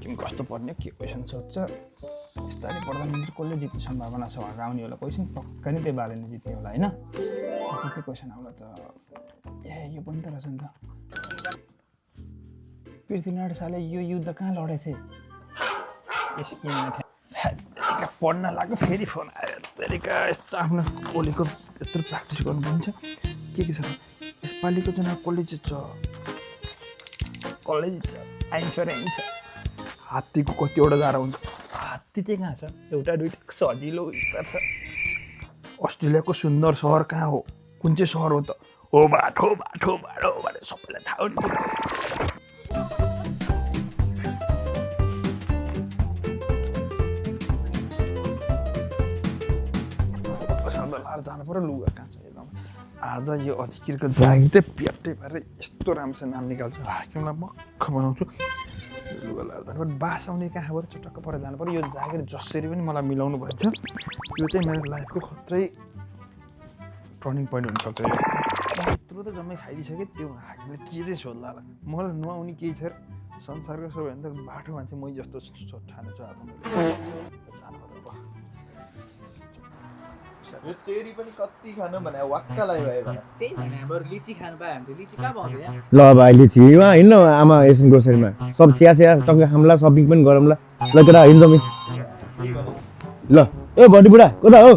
हाकिम कस्तो पर्ने के क्वेसन सोध्छ यस्ताले प्रधानमन्त्री कसले जित्ने सम्भावना छ भनेर आउने होला क्वेसन पक्का नै त्यही बालेले जित्ने होला होइन के क्वेसन आउला त यो पनि त रहेछ नि त पृथ्वीनारायण शाहले यो युद्ध कहाँ लडेथे पढ्न लाग्यो फेरि फोन आयो तरिका यस्तो आफ्नो ओलीको यत्रो प्र्याक्टिस गर्नुपर्छ के छ यसपालिको चुनाव कसले जित्छ आइन्छ र आइन्छ हात्तीको कतिवटा जाडो हुन्छ हात्ती चाहिँ कहाँ छ एउटा दुईटा सजिलो विस्तार छ अस्ट्रेलियाको सुन्दर सहर कहाँ हो कुन चाहिँ सहर हो त हो बाटो बाटो बाटो भनेर सबैलाई थाहा हुन्छ जानु पर्यो लुगा कहाँ छ एकदम आज यो अधिकृतको जागिर चाहिँ प्याप्टै भएर यस्तो राम्रोसँग नाम निकाल्छु हाकिमलाई मक्ख बनाउँछु लुगा लाएर जानु पर्यो बास आउने कहाँबाट चटक्क परेर जानु पर्यो यो जागिर जसरी पनि मलाई मिलाउनु भएको थियो यो चाहिँ मेरो लाइफको खत्रै टर्निङ पोइन्ट हुनसक्छ यो यत्रो त जम्मै खाइदिइसक्यो त्यो हाकिमले के चाहिँ सोध्ला होला मलाई नुहाउने केही छ संसारको सबैभन्दा बाठो मान्छे मै जस्तो ठाने छ जानु पर्यो यो चेरी पनि कति खानु भने वाक्कलाई भयो भने त्यही भने अब लिची खानु पायो भने त लिची कहाँ पाउँछ यहाँ ल भाइ लिचीमा हिँड्न आमा एसियन ग्रोसरीमा सब चिया टक्कै खामला सपिङ पनि गरौँला ल केटा हिँड्छौँ ल ए बडी बुढा कता हो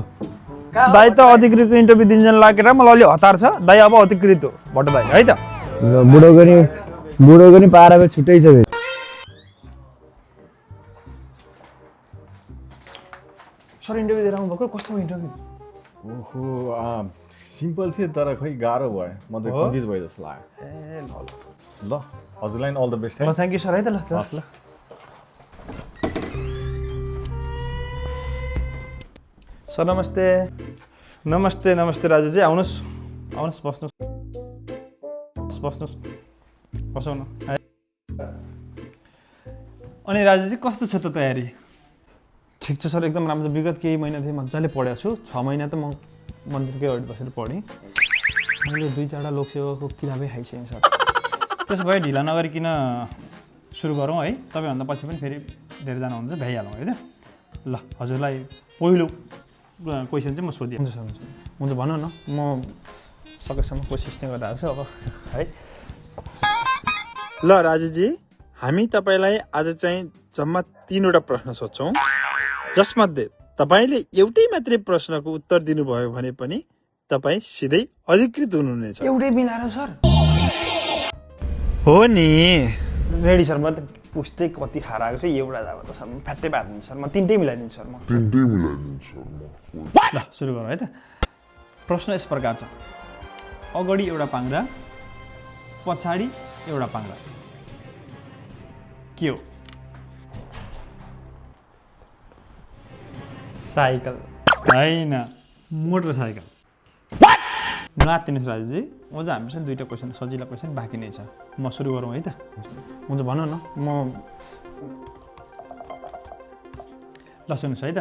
दाइ त अधिकृतको इन्टरभ्यू दिनजना लागेर मलाई अलि हतार छ दाइ अब अधिकृत हो भट्ट दाइ है त बुढोको नि पारामा छुट्टै छ सर इन्टरभ्यू दिएर आउनुभएको कस्तो इन्टरभ्यू ओहो सिम्पल थियो तर खै गाह्रो भयो म त कन्फ्युज भयो जस्तो लाग्यो ए ल हजुरलाई अल द बेस्ट ल थ्याङ्क यू सर है त ल सर नमस्ते नमस्ते नमस्ते राजुजी आउनुहोस् आउनुहोस् बस्नुहोस् बसौँ न अनि राजुजी कस्तो छ त तयारी ठिक छ सर एकदम राम्रो विगत केही महिनादेखि मजाले पढेको छु 6 महिना त म मन्दिरकै अगाडि बसेर पढेँ मैले 2-4वटा लोकसेवाको किताबै खाइसकेँ सर त्यसो भए ढिला नगरिकन सुरु गरौँ है तपाईँभन्दा पछि पनि फेरि धेरैजना हुनुहुन्छ भ्याइहालौँ है त ल हजुरलाई पहिलो क्वेसन चाहिँ म सोधिएँ हुन्छ सर हुन्छ भनौँ न म सकेसम्म कोसिस नै गरिरहेको छु अब है ल राजुजी हामी तपाईँलाई आज चाहिँ जम्मा 3वटा प्रश्न सोध्छौँ जसमध्ये तपाईँले एउटै मात्रै प्रश्नको उत्तर दिनुभयो भने पनि तपाईँ सिधै अधिकृत हुनुहुनेछ एउटै मिलाएर सर हो नि रेडी सर म त पुस्तै कति खाएर आएको छ एउटा जाब त सर म फ्याट्टै पारिदिन्छु सर म 3टै मिलाइदिन्छु सर म ल सुरु गरौँ है त प्रश्न यस प्रकार छ अगाडि एउटा पाङ्ग्रा पछाडि एउटा पाङ्ग्रा के हो साइकल होइन मोटरसाइकल नआत्तिनुहोस् राजुजी अझ हामीसँग 2टा क्वेसन सजिलो क्वेसन बाँकी नै छ म सुरु गरौँ है त हुन्छ भनौँ न म ल सुन्नुहोस् है त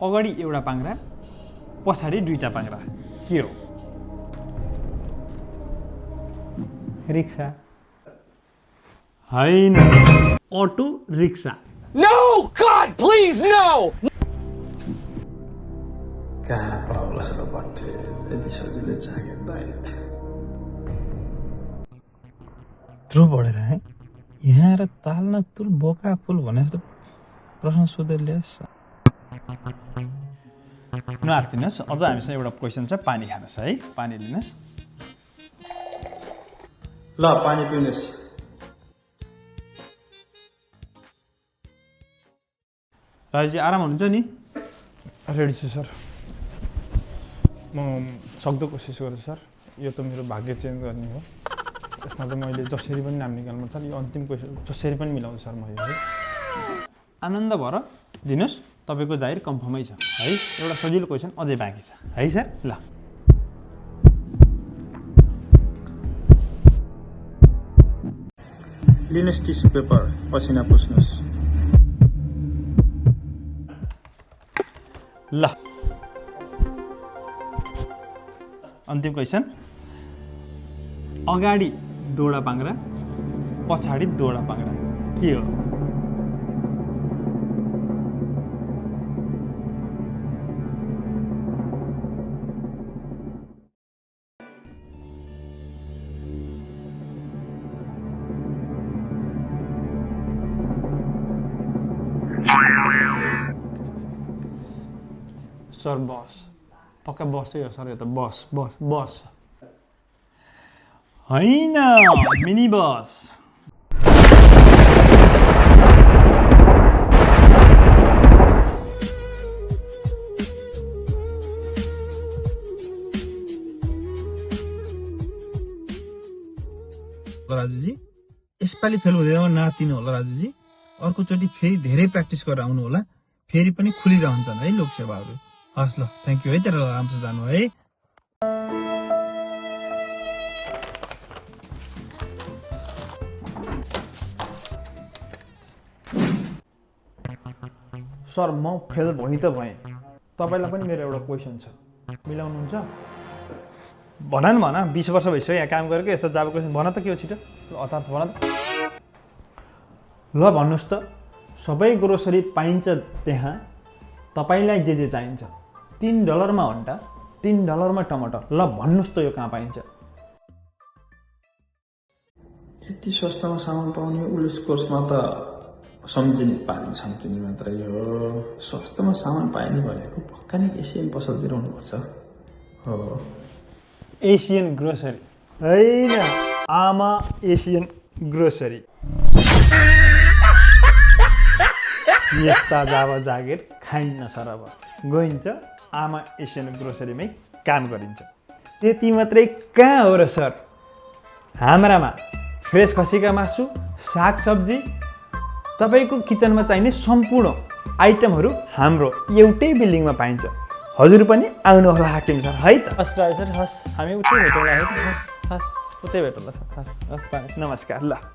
अगाडि एउटा पाङ्ग्रा पछाडि 2टा पाङ्ग्रा के हो रिक्सा होइन auto rickshaw No God please no कहाँ पाउला सर बट्टे त्यति सजिलै जागिर दाइ त्रो पढेर है यहाँ आएर ताल न तुल बोका फुल भने जस्तो प्रश्न सोधेर ल्यास नआत्तिनुहोस् अझ हामीसँग एउटा क्वेसन छ पानी खानुहोस् है पानी लिनुहोस् ल पानी पिउनुहोस् राजुजी आराम हुनुहुन्छ नि रेडी छु सर म सक्दो कोसिस गर्छु सर यो त मेरो भाग्य चेन्ज गर्ने हो यसमा त मैले जसरी पनि नाम निकाल्नु छ यो अन्तिम क्वेसन जसरी पनि मिलाउँछु सर म यो है आनन्द भएर दिनुहोस् तपाईँको जाहिर कन्फर्मै छ है एउटा सजिलो क्वेसन अझै बाँकी छ है सर ल लिनुहोस् टिस्यु पेपर पसिना पुस्नुहोस् ल अन्तिम क्वेसन अगाडि दोडा पाङ्ग्रा पछाडि दोडा पाङ्ग्रा के हो सर बस पक्का बसै हो सर यो त बस बस बस होइन मिनी बस राजुजी यसपालि फेल हुँदैन नातिनु होला राजुजी अर्कोचोटि फेरि धेरै प्र्याक्टिस गरेर आउनु होला फेरि पनि खुलिरहन्छन् है लोकसेवाहरू हस् ल थ्याङ्क यू है तेरो राम्रोसँग जानु है सर म फेल भइ त भएँ तपाईँलाई पनि मेरो एउटा क्वेसन छ मिलाउनुहुन्छ भन न भन 20 वर्ष भइसक्यो यहाँ काम गरेको यस्तो जाब क्वेसन भन त के हो छिटो अर्थात् भन त ल भन्नुहोस् त सबै ग्रोसरी पाइन्छ त्यहाँ तपाईँलाई जे जे चाहिन्छ $3 मा अन्डा $3 मा टमाटर ल भन्नुहोस् त यो कहाँ पाइन्छ यति सस्तामा सामान पाउने उल्लेस कोर्समा त सम्झिने पानी सम्झिने मात्रै हो सस्तोमा सामान पाइने भनेको पक्का नै एसियन पसलतिर हुनुपर्छ हो एसियन ग्रोसरी होइन आमा एसियन ग्रोसरी यस्ता जाब जागिर खाइन्न सर अब गइन्छ आमा एसियन ग्रोसरीमै काम गरिन्छ त्यति मात्रै कहाँ हो र सर हाम्रामा फ्रेस खसीका मासु सागसब्जी तपाईँको किचनमा चाहिने सम्पूर्ण आइटमहरू हाम्रो एउटै बिल्डिङमा पाइन्छ हजुर पनि आउनुहोला हाकिम सर है त हस् राज सर हस् हामी उतै भेटौँला है त हस् हस् उतै भेटौँला सर हस् हस् नमस्कार ल